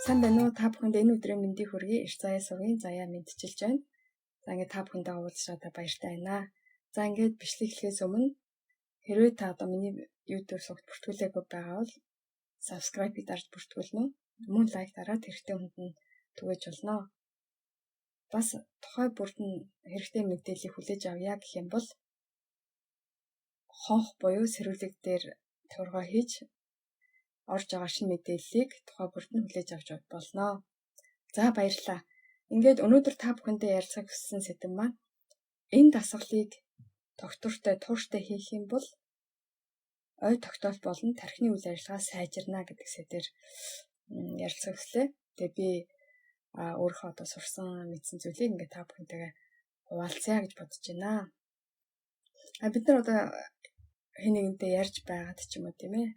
Сайн байна уу? Та бүхэнд энэ өдрийн мэндийг хүргэе. Эрт Заяа сувгийн Заяа мэндчилж байна. За, ингээд та бүхэндээ уулзсаадаа баяртай байна. За, ингээд бичлэг эхлэхээс өмнө хэрвээ та одоо миний YouTube сувагт бүртгүүлээгүй байгаа бол subscribe-ыг дарж бүртгүүлнэ. Мөн лайк дараад хэрэгтэй хүнд нь түгээж болно. Бас тухай бүрд нь хэрэгтэй мэдээллийг хүлээж авъя гэх юм бол хонх буюу сэрүүлэг дээр товиргоо хийж орж байгаа шинэ мэдээллийг тухай бүрд нь хүлээж авч болно. За, баярлалаа. Ингээд өнөөдөр та бүхэндээ ярилцахыг хүссэн сэдэв маань энэ дасгалыг тогтвортой, тууштай хийх юм бол ой тогтоол болон тархины үйл ажиллагаа сайжирна гэдэг сэдвээр ярилцахыг хүслээ. Тэгээ би өөрийнхөө одоо сурсан, мэдсэн зүйлийг ингээд та бүхэнтэйгээ хуваалцъя гэж бодож байна. А бид нар одоо хэн нэгэнтэй ярьж байгаад ч юм уу, тийм ээ,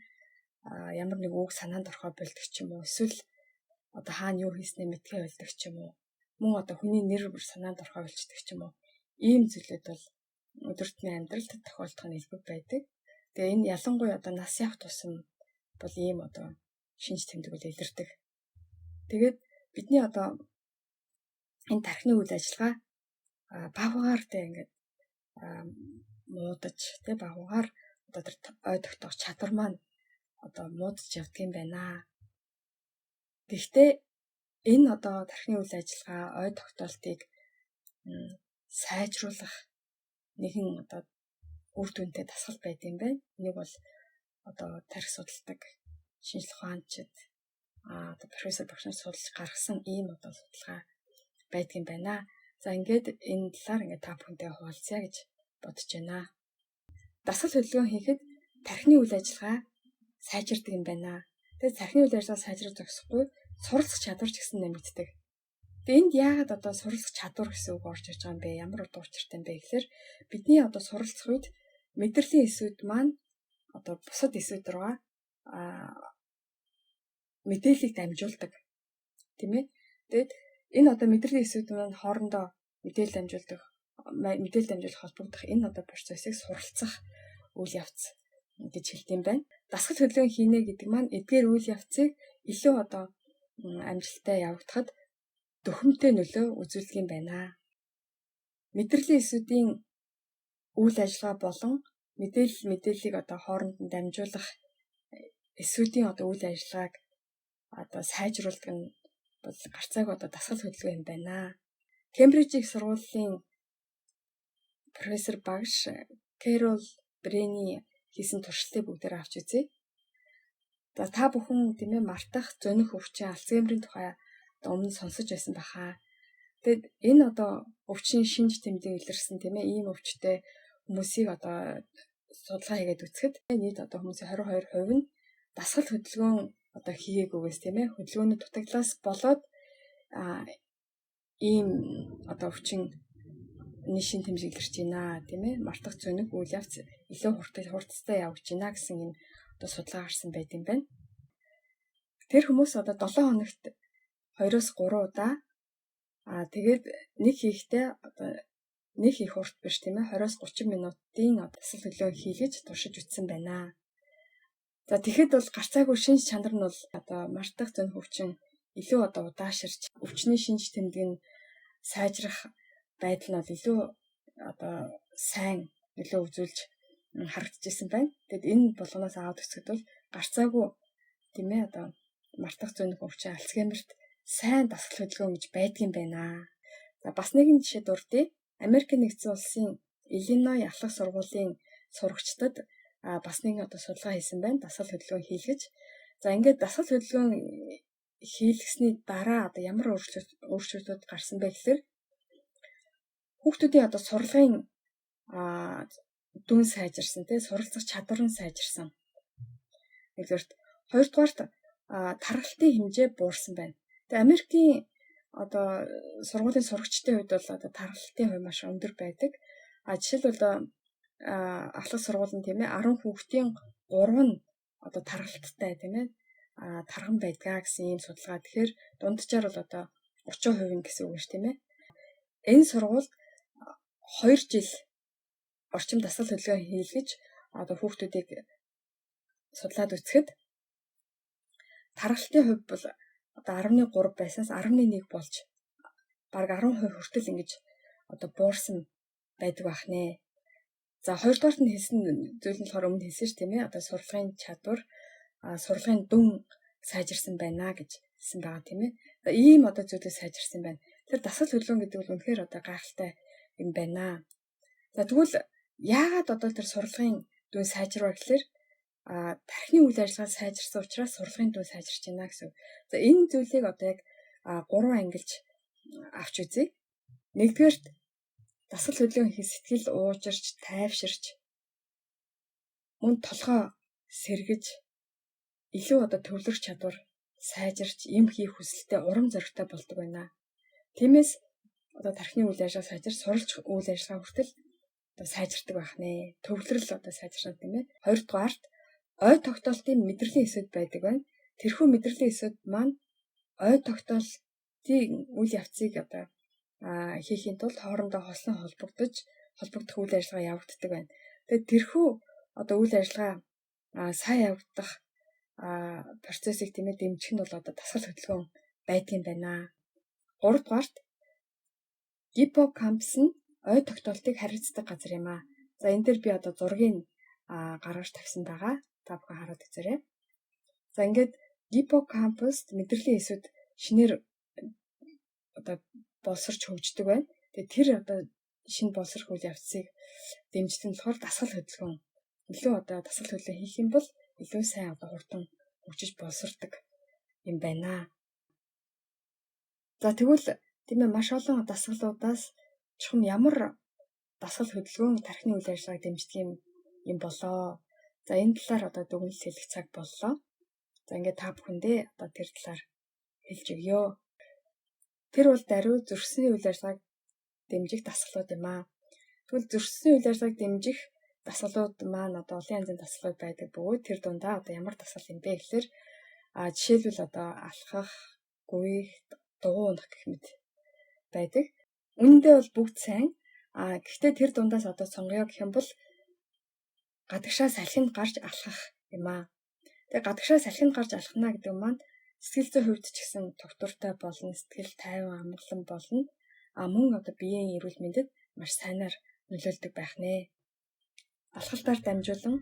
ямар нэг үг санаанд орохоо больдог ч юм уу, эсвэл одоо хаана юу хийснээ мэдэхээ больдог ч юм уу, мөн одоо хүний нэр бүр санаанд орохоо больчихдог ч юм уу, ийм зүйлүүд бол өдөр тутмын амьдралд тохиолдох нь элбэг байдаг. Тэгээ энэ ялангуяа одоо нас явах тусам бол ийм одоо шинж тэмдэг бол илэрдэг. Тэгээд бидний одоо энэ тархины үйл ажиллагаа багвгаар тэ ингээд муудаж, тэ багвгаар одоо тэр ой тогтоох чадвар маань одоо муудаж явдаг юм байна. Гэхдээ энэ одоо тархины үйл ажиллагаа, ой тогтоолтыг сайжруулах нэгэн одоо үр дүнтэй дасгал байдаг юм байна. Энийг бол одоо тархи судалдаг шинжлэх ухаанчид, одоо профессор багш нар судалж гаргасан ийм одоо судалгаа байдаг юм байна. За, ингээд энэ талаар ингээд та бүхэнтэй хуваалцъя гэж бодож байна. Дасгал хөдөлгөөн хийхэд тархины үйл ажиллагаа сайжирдаг юм байна. Тэгээд тархины үйл ажиллагаа сайжрах зогсохгүй, суралцах чадвар ч гэсэн нэмэгддэг. Тэгээд энд яагаад одоо суралцах чадвар гэсэн үг орж ирж байгаа юм бэ? Ямар утга учиртай юм бэ гэхээр бидний одоо суралцах үед мэдрэлийн эсүүд маань одоо бусад эсүүд рүүгээ мэдээллийг дамжуулдаг. Тийм ээ? Тэгээд энэ одоо мэдрэлийн эсүүд маань хоорондоо мэдээлэл дамжуулдаг, мэдээлэл дамжуулах, холбогдох энэ одоо процессыг суралцах үйл явц гэж хэлдэг юм байна. Дасгал хөдөлгөөн хийнэ гэдэг маань эдгээр үйл явцыг илүү одоо амжилттай явагдахад дөхөмтэй нөлөө үзүүлдэг юм байна. Мэдрэлийн эсүүдийн үйл ажиллагаа болон мэдээллийг одоо хооронд нь дамжуулах эсүүдийн одоо үйл ажиллагааг одоо сайжруулдаг нь бол гарцааг одоо дасгал хөдөлгөөн юм байна. Кембриж их сургуулийн профессор багш Кэрол Брэний хийсэн туршилтыг бүгдээр авч үзье. За, та бүхэн, тийм ээ, мартах, зөнөх өвчин, Альцгеймерийн тухай одоо өмнө сонсож байсан баха. Тэгэд энэ одоо өвчин шинж тэмдэг илэрсэн, тийм ээ, ийм өвчтэй хүмүүсийг одоо судалгаа хийгээд үзэхэд нийт одоо хүмүүсийн 22% нь дасгал хөдөлгөөн одоо хийгээгүйгээс, тийм ээ, хөдөлгөөний дутагдлаас болоод ийм одоо өвчин шинж тэмдэг илэрч байна, тийм ээ, мартах, зөнөх үйл явц илүү хурдтай явагдаж байна гэсэн юм одоо судалгаа гарсан байт юм байна. Тэр хүмүүс одоо 7 хоногт 2-оос 3 удаа, тэгээд нэг хийхдээ одоо нэг их урт биш, тийм ээ, 20-оос 30 минутын дасгал хөдөлгөөн хийлгэж туршиж үзсэн байна. За, тэгэхэд бол гарцаагүй шинж чанар нь бол одоо мартах, зөнөх өвчин илүү одоо удааширч, өвчний шинж тэмдэг нь сайжрах байдал нь бол илүү одоо сайн нөлөө үзүүлж харагдчихсан байна. Тэгэд энэ болгоноос аваад үзэхэд бол гарцаагүй, тийм ээ, одоо мартах, зөнөх өвчин, Альцгеймерт сайн дасгал хөдөлгөөн гэж байдгийн байна. За, бас нэгэн жишээ дурдъя. Америкийн нэгдсэн улсын Иллиной ахлах сургуулийн сурагчдад бас нэгэн одоо судалгаа хийсэн байна. Дасгал хөдөлгөөн хийлгэж. За, ингээд дасгал хөдөлгөөн хийлгэсний дараа одоо ямар өөрчлөлтүүд гарсан бэ гэхээр хүүхдүүдийн одоо сурлагын дүн сайжирсан, тий, суралцах чадвар нь сайжирсан. Нэгдүгээрт, хоёрдугаарт тархалтын хэмжээ буурсан байна. Тэгээ Америкийн одоо сургуулийн сурагчдын хувьд бол одоо тархалтын хувь маш өндөр байдаг. А жишээлбэл, ахлах сургууль нь, тийм ээ, 10 хүүхдийн 3 нь одоо тархалттай, тийм ээ, тарган байдгаа гэсэн ийм судалгаа. Тэгэхээр дунджаар бол одоо 30% гэсэн үг шүү, тийм ээ. Энэ сургуульд 2 жил орчим дасгал хөдөлгөөн хийлгэж одоо хүүхдүүдийг судлаад үзэхэд тархалтын хувь бол одоо 10.3 байснаас 10.1 болж бараг 10% хүртэл ингэж одоо буурсан байдаг байх нэ. За, хоёрдугаарт нь хэлсэн зүйл нь болохоор өмнө хэлсэн ш, тийм ээ. Одоо сурлагын чадвар, сурлагын дүн сайжирсан байна гэж хэлсэн байгаа, тийм ээ. За, ийм одоо зүйлүүд сайжирсан байна. Тэр дасгал хөдөлгөөн гэдэг бол үнэхээр одоо гайхалтай юм байна. За, тэгвэл яагаад одоо тэр сурлагын дүн сайжирваа гэхээр тархины үйл ажиллагаа сайжирсан учраас сурлагын дүн сайжирч байна гэсэн. За, энэ зүйлийг одоо яг гурван ангилж авч үзье. Нэгдүгээрт, дасгал хөдөлгөөн хийх сэтгэл уужирч, тайвширч, мөн толгой сэргэж, илүү одоо төвлөрөх чадвар сайжирч, юм хийх хүсэлтэй, урам зоригтой болдог байна. Тиймээс одоо тархины үйл ажиллагаа сайжирч, суралцах үйл ажиллагаа хүртэл одоо сайжирдаг байх нэ. Төвлөрөл одоо сайжирна, тийм ээ. Хоёрдугаарт, ой тогтоолтын мэдрэлийн эсүүд байдаг байна. Тэрхүү мэдрэлийн эсүүд маань ой тогтоолтын үйл явцыг одоо хийхийн тулд хоорондоо хослон холбогдох үйл ажиллагаа явагддаг байна. Тэгээд тэрхүү одоо үйл ажиллагаа сайн явагдах процессыг, тийм ээ, дэмжих нь бол одоо дасгал хөдөлгөөн байдгийн байна. Гуравдугаарт, гиппокампус нь ой тогтоолтыг харьцдаг газар юм аа. За, энэ дээр би одоо зургийг гаргаж тавьсан байгаа. Та бүхэн хараад үзээрэй. За, ингээд гиппокампуст мэдрэлийн эсүүд шинээр одоо боловсорч хөгждөг байна. Тэгээ тэр одоо шинэ боловсрох үйл явцыг дэмждэг нь болохоор дасгал хөдөлгөөн. Илүү одоо дасгал хөдөлгөөн хийх юм бол илүү сайн одоо хурдан хөгжиж боловсордог юм байна. За, тэгвэл, тийм ээ, маш олон дасгалуудаас чухам ямар дасгал хөдөлгөөн тархины үйл ажиллагааг дэмждэг юм болоо? За, энэ талаар одоо дүгнэлт хэлэх цаг боллоо. За, ингээд та бүхэндээ одоо тэр талаар хэлж өгье. Тэр бол даруй зөрсний үйл ажиллагааг дэмжих дасгалууд юм аа. Тэгвэл зөрсний үйл ажиллагааг дэмжих дасгалууд маань одоо олон янзын дасгалууд байдаг бөгөөд тэр дундаа одоо ямар дасгал юм бэ гэхээр жишээлбэл одоо алхах, гүйх, дугуй унах гэх мэт байдаг. Үүндээ бол бүгд сайн. Гэхдээ тэр дундаас одоо сонгоё гэх юм бол гадагшаа салхинд гарч алхах юм аа. Тэгээ гадагшаа салхинд гарч алхана гэдэг маань сэтгэл зүйн хувьд ч гэсэн тогтвортой болно, сэтгэл тайван, амгалан болно. Мөн одоо биеийн эрүүл мэндэд маш сайнаар нөлөөлдөг байх нэ. Алхалтаар дамжуулан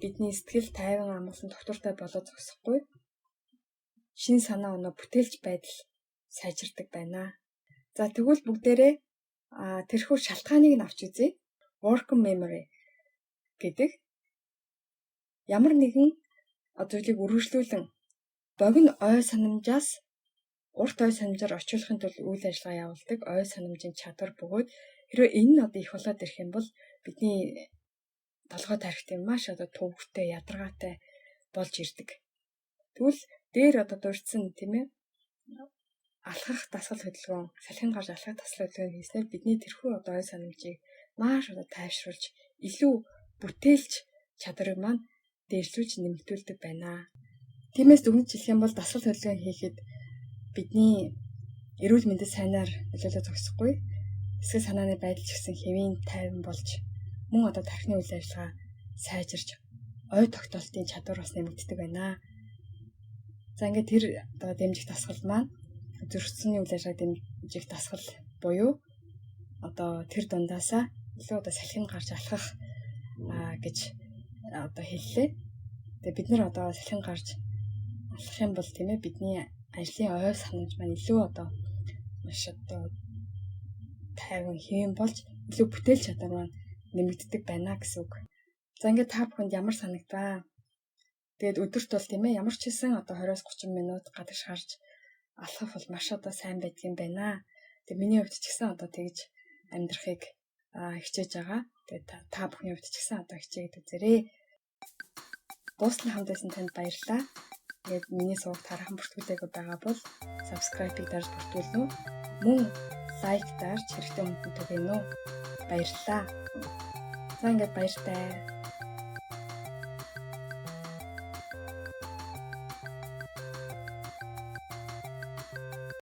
бидний сэтгэл тайван, амгалан, тогтвортой болоод зогсохгүй, шинэ санаа оноо бүтээлч байдал сайжирдаг байна. За, тэгвэл бүгдээрээ тэрхүү шалтгааныг нь авч үзье. Working memory гэдэг ямар нэгэн зүйлийг үргэлжлүүлэн богино ой санамжаас урт ой санамжаар орчуулахын тулд үйл ажиллагаа явуулдаг ой санамжийн чадвар бөгөөд хэрвээ энэ нь одоо их болоод ирэх юм бол бидний толгой тархит маш одоо төвөгтэй, ядаргаатай болж ирдэг. Тэгвэл дээр одоо дурдсан, тийм ээ, алхах дасгал хөдөлгөөн, салхинд гарч алхах дасгал хөдөлгөөн хийснээр бидний тэрхүү одоо ой санамжийг маш одоо тайвшруулж, илүү бүтээлч чадварыг маань дээшлүүлж, нэмэгдүүлдэг байна. Тиймээс дүгнэж хэлэх юм бол дасгал хөдөлгөөн хийхэд бидний эрүүл мэндэд сайнаар нөлөөлөө зогсохгүй, сэтгэл санааны байдал ч гэсэн хэвийн тайван болж, мөн одоо тархины үйл ажиллагаа сайжирч, ой тогтоолтын чадвар бас нэмэгддэг байна. За, ингээд тэр одоо дэмжих дасгал маань зүрх судасны үйл ажиллагааг дэмжих дасгал буюу одоо тэр дундаасаа илүү одоо салхинд гарч алхах гэж одоо хэллээ. Тэгээ бид нар одоо салхинд гарч алхах юм бол, тийм ээ, бидний ажлын ой санамж маань илүү одоо маш одоо тайван, хэвэн болж, илүү бүтээл чадвар маань нэмэгддэг байна гэсэн үг. За, ингээд та бүхэнд ямар санагдваа? Тэгээд өдөрт бол, тийм ээ, ямар ч хэлсэн одоо 20-30 минут гадагш гарч алхах бол маш одоо сайн байдгийн байна. Тэгээ миний хувьд ч гэсэн одоо тэгж амьдрахыг хичээж байгаа. Тэгээд та бүхний хувьд ч гэсэн одоо хичээгээд үзээрэй. Дуустал хамт байсан танд баярлалаа. Тэгээд миний сувагт хараахан бүртгүүлээгүй байгаа бол subscribe-ыг дарж бүртгүүлнэ үү? Мөн like дарж хэрэгтэй хүмүүст түгээнэ үү? Баярлалаа. За, ингээд баяртай.